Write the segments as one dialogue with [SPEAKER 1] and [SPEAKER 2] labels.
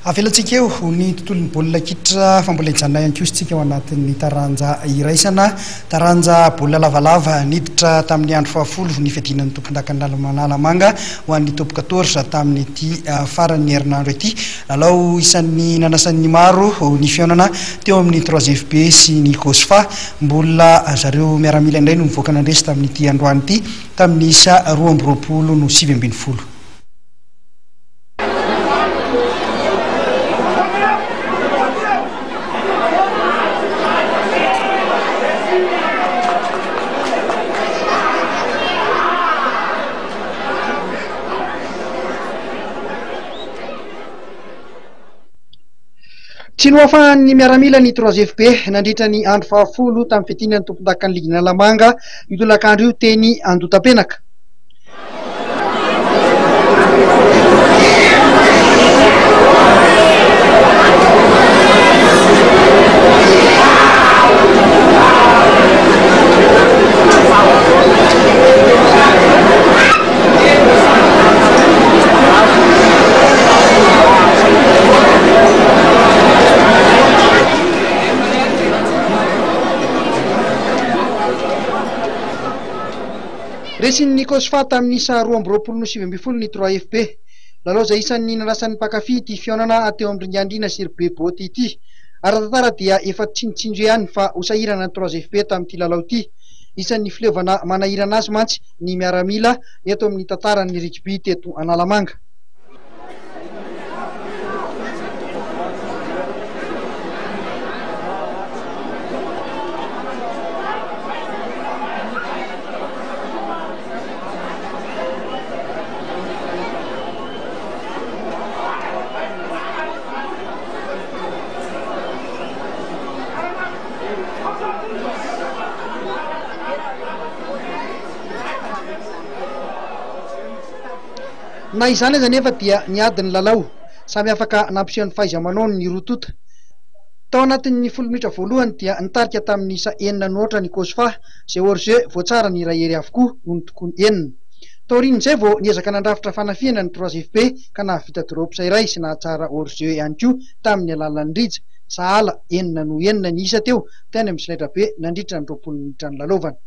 [SPEAKER 1] Avelantsika eo ny tontolon'ny baolina kitra fa mbola hijanona ihany koa isika ao anatin'ny taranja iraisana. Taranja baolina lavalava niditra tamin'ny andro fahafolo ny fiadiana ny tompondakan'ny Analamanga ho an'ny top quatorze tamin'ity faran'ny herinandro ity. Lalao isan'ny nanasan'ny maro ny fihaonana teo amin'ny trois FB sy ny Cosfa. Mbola zareo miaramila indray no nivoaka nandresy tamin'ity androany ity tamin'ny isa 22 no 19. Tsy nohafahan'ny miaramila ny trois FB nandritra ny andro fahafolo tamin'ny fiadiana ny tompondakan'ny ligin'Analamanga io tolakandro io teny Andotapenaka. Resin'ny Cosfa tamin'ny isa 22 no 19 ny Trois FB. Lalao izay isan'ny nanasan'ny mpankafy ity fihaonana teo amin'ny Ringandriana sy ry Beboty ity. Ara-tantara dia efa tsinotsinjo ihany fa ho sahirana ny Trois FB tamin'ity lalao ity. Isan'ny fileovana manahirana azy mantsy ny miaramila eto amin'ny tantaran'ny rugby teto Analamanga. Na izany aza anefa dia niady ny lalao. Samy afaka nampiseho ny fahaiza-manaony ny roa tonta. Tao anatin'ny folo minitra voalohany dia nitarika tamin'ny isa enina no aotra ny Cosfa, izay hors-jeu voatsara ny iray hery avokoa noho ny tokony enina. Taorian'izay vao niezaka nandrafitra fanafihana ny Trois FB ka nahavita drops iray sy nahatsara hors-jeu ihany koa tamin'ny alalan'ny Rija. Sahala enina noho enina ny isa teo teny amin'ny solaitrabe nandritra ny 20 minitra nilalaovana.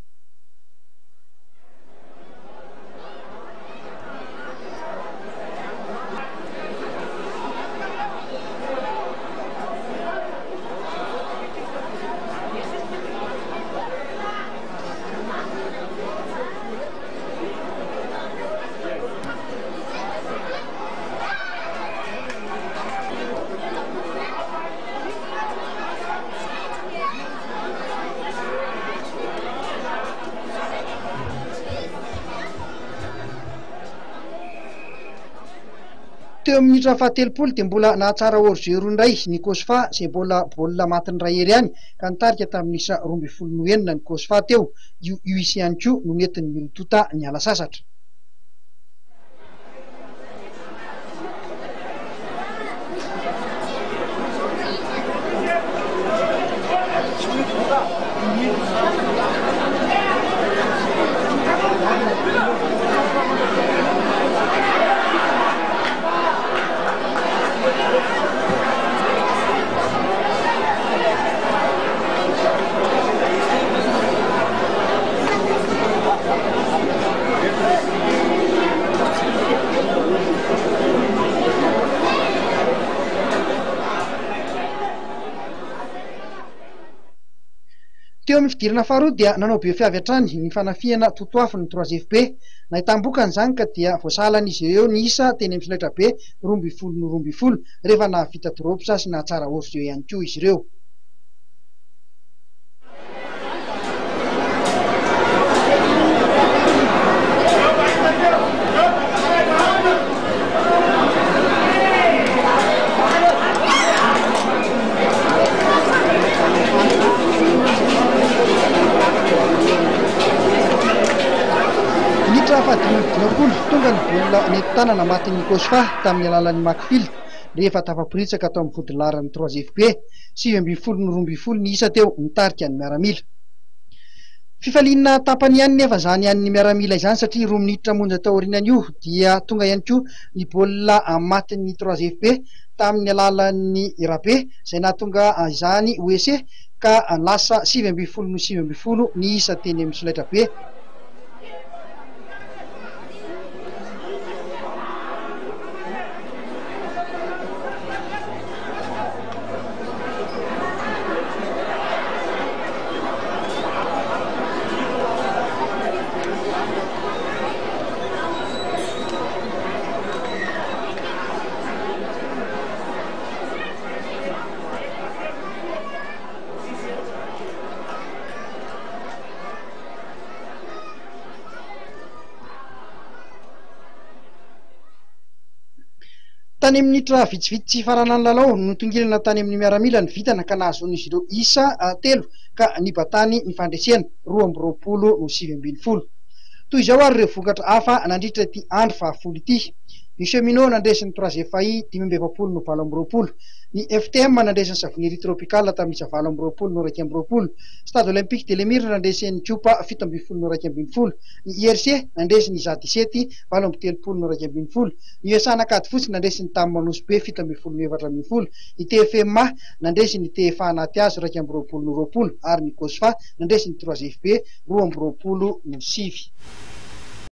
[SPEAKER 1] Teo amin'ny minitra fahatelopolo dia mbola nahatsara hors-jeu roa indray ny Cosfa izay mbola baolina matin'ny iray hery ihany ka nitarika tamin'ny isa 12 no enina ny Cosfa teo. Io UIC ihany koa no nentin'ny roa tonta niala sasatra. Teo amin'ny fidirana faharoa dia nanao be avy hatrany ny fanafihana totoafo ny trois FB. Nahitam-bokany izany ka dia voasahalan'izy ireo ny isa teny amin'ny solaitrabe 12 no 12 rehefa nahavita drops sy nahatsara hors-jeu ihany koa izy ireo. Minitra faha-55, tonga ny baolina nentin-tanana matin'ny Cosfa tamin'ny alalan'i Macfield rehefa tafaporitsaka tao amin'ny vodilaharan'ny Trois FB. 19 no 12 ny isa teo nitarika ny miaramila. Fifaliana tapany ihany nefa izany an'ny miaramila izany satria roa minitra monja taorianan'io dia tonga ihany koa ny baolina matin'ny Trois FB tamin'ny alalan'ny Rabe izay nahatonga izany ho essai ka lasa 19 no 19 ny isa teny amin'ny solaitrabe. Tany amin'ny minitra vitsivitsy tsy hifaranan'ny lalao, notongilana tany amin'ny miaramila ny vintana ka nahazoan'izy ireo isa telo ka nibatany ny fandresena, 22 no 19. Toy izao ary ireo vokatra hafa nandritra ity andro fahafolo ity. Ny Cheminot nandresy ny Trois FAI 45 no 28. Ny FTM nandresy ny Savonnerie Tropicale tamin'ny isa 28 no 21. Stade Olympique de l'Emir nandresy ny Kopa 17 no 11. Ny IRC nandresy ny ISA 17 38 no 11. Ny USA Ankadifotsy nandresy ny TAM Nosy Be 17 no 14. Ny TFMA nandresy ny TFA Anatihazo 21 no 20 ary ny COSFA nandresy ny Trois FB 22 no 9.